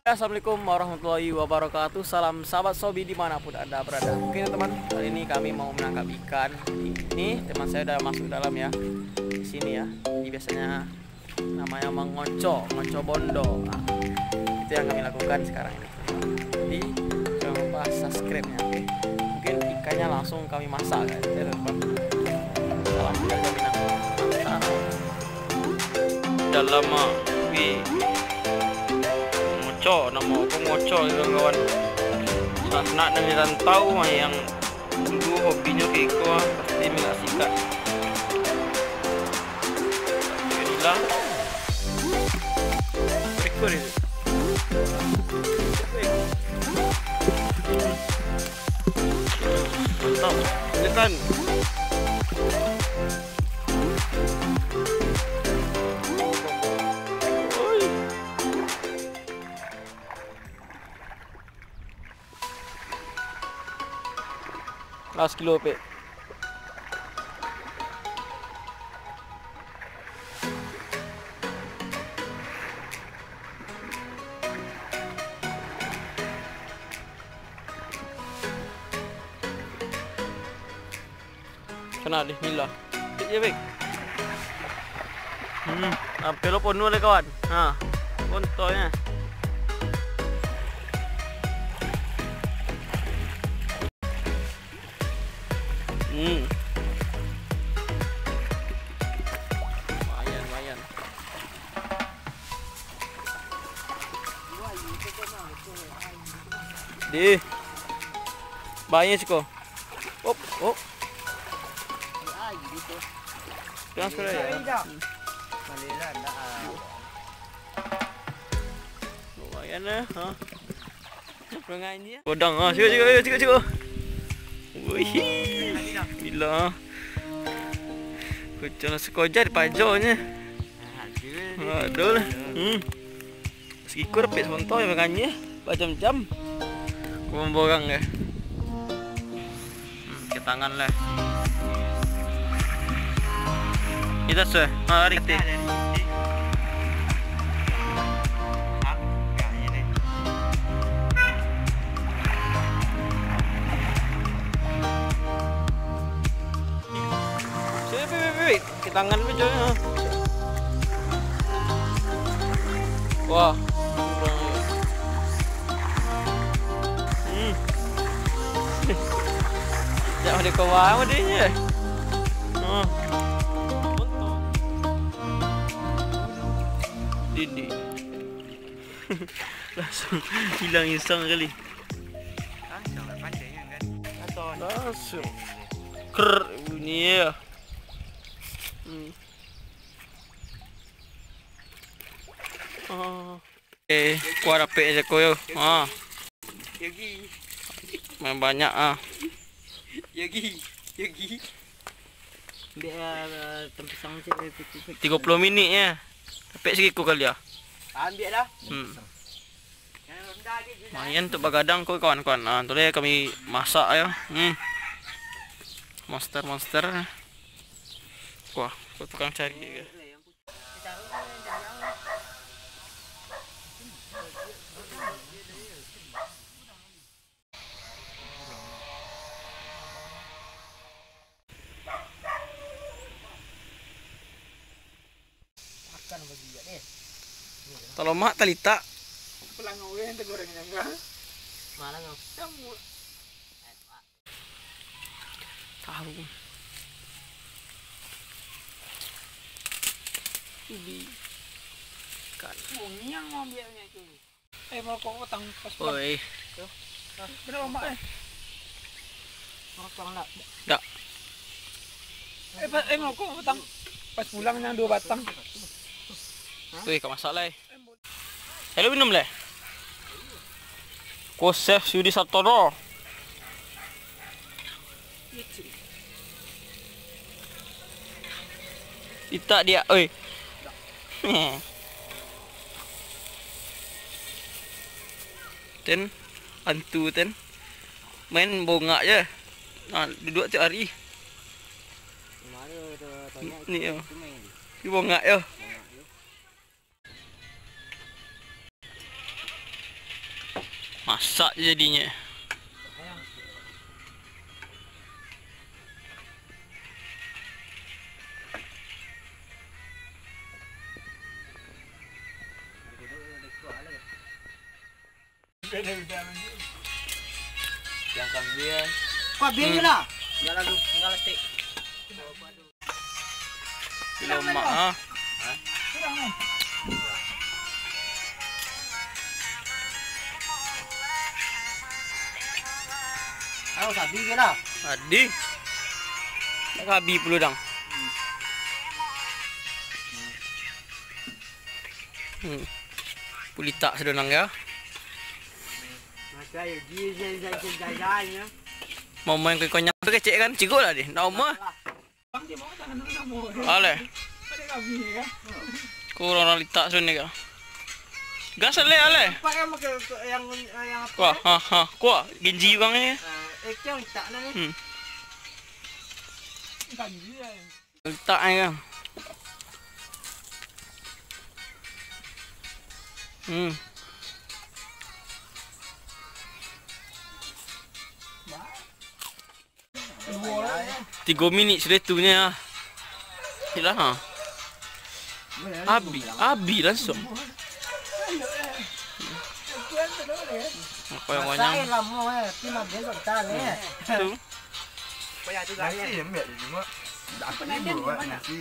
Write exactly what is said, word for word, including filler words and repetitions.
Assalamualaikum warahmatullahi wabarakatuh. Salam sahabat sobi dimanapun Anda berada. Oke teman, kali ini kami mau menangkap ikan. Ini teman saya udah masuk dalam ya. Di sini ya. Ini biasanya namanya mengoco, ngoco bondo. Nah, itu yang kami lakukan sekarang ini. Jadi jangan lupa subscribe ya. Oke. Mungkin ikannya langsung kami masak kan. Ya, teman. Salam dari Minang. Mantap. Dalam ah, wi. Ngoco, namo ko ngoco, kawan-kawan. Sanak nan di rantau mah yang dulu hobinyo kayak iko, ah, pasti minyak sikat. Alhamdulillah. Rekor itu. Mantap. Tekan. Last kilo, Pek. Kena deh, nila. Cek je, Bek. Hmm, hampir lo penuh deh, kawan. Ha, kontolnya. Hmm. Lumayan, lumayan. Deh. Banyak siko. Op, op. Jangan sekali ya. Lumayan eh, ha. Godang ah, cukup, cukup, cukup, cukup. Wih, gila. Kucing lah sekojar pajonya. Aduh lah. Hmm. Segikur pek sebentar ya makanya. Macam-macam. Kumbang borang ya. Hmm, ke tangan lah. Kita sudah. Ha, hari kita. Sini, pi, pi, pi. Ke tangan tu je. Wah. Hmm. Jangan ada kawan dia je. Ha. Dinding. Langsung hilang insang kali. Langsung lah, pandai kan. Langsung. Ker, bunyi ya. Hmm. Oh. Eh, kuah rapek je ko yo. Ha. Yogi. Main banyak ah. Yogi. Yogi. Ambil ah, tempisang cek. Tiga puluh minit ya. Rapek sikiko kali ya. Ambil dah. Hmm. Lumayan untuk bagadang ko kawan-kawan. Ah, tu lah kami masak ya. Hmm. Monster-monster. Wah, ko tukang cari. Makan bagi dia deh. Talomak talitak. Pelangau yang tergoreng nyangga. Malang kau. Kamu. Tahu. Ubi. Ikan. Bunyi yang mau ambilnya itu. Eh, mau kau utang pas pulang. Oi. Berapa, Mak, eh? Mau utang ndak? Ndak. Eh, pa-, eh, mau kau utang pas pulang yang dua batang. Wih, kau masak lah, eh. Hello, minum leh. Ko chef Yudi Satoro. Itak dia, oi. Ten, antu ten. Main bongak je. Nah, duduk tiap hari. Ni, yo. Ni bongak yo. Masak jadinyo. Yang kambing. Kau ambil je lah. Tinggal lagu, tinggal stik. Lemak ah. Ayo, sabi je lah. Adi. Nak sabi pulo dang. Hmm. Pulitak sadonang ya. Masa yo, di, di, di, di, di, di, di. Mau main ke konyang tu kecek kan? Cigok lah deh. Ndak omah. Aleh. Kurang orang litak sudah ni kah? Gas aleh, aleh. Pak yang pakai yang, yang apa? Kuah, ha, ha. Kuah, ginji bang ni. Eh, yang litak ni. Hmm. Litak ni kah? Hmm. Tigo minik sudah tu nyo. Iyolah, ha. Abi, abi langsung. Apa yang banyak? Masak lamo, eh. Tapi makan kok tahan, eh. Tu. Nasi ambiak di rumah. Ndak ati buat nasi.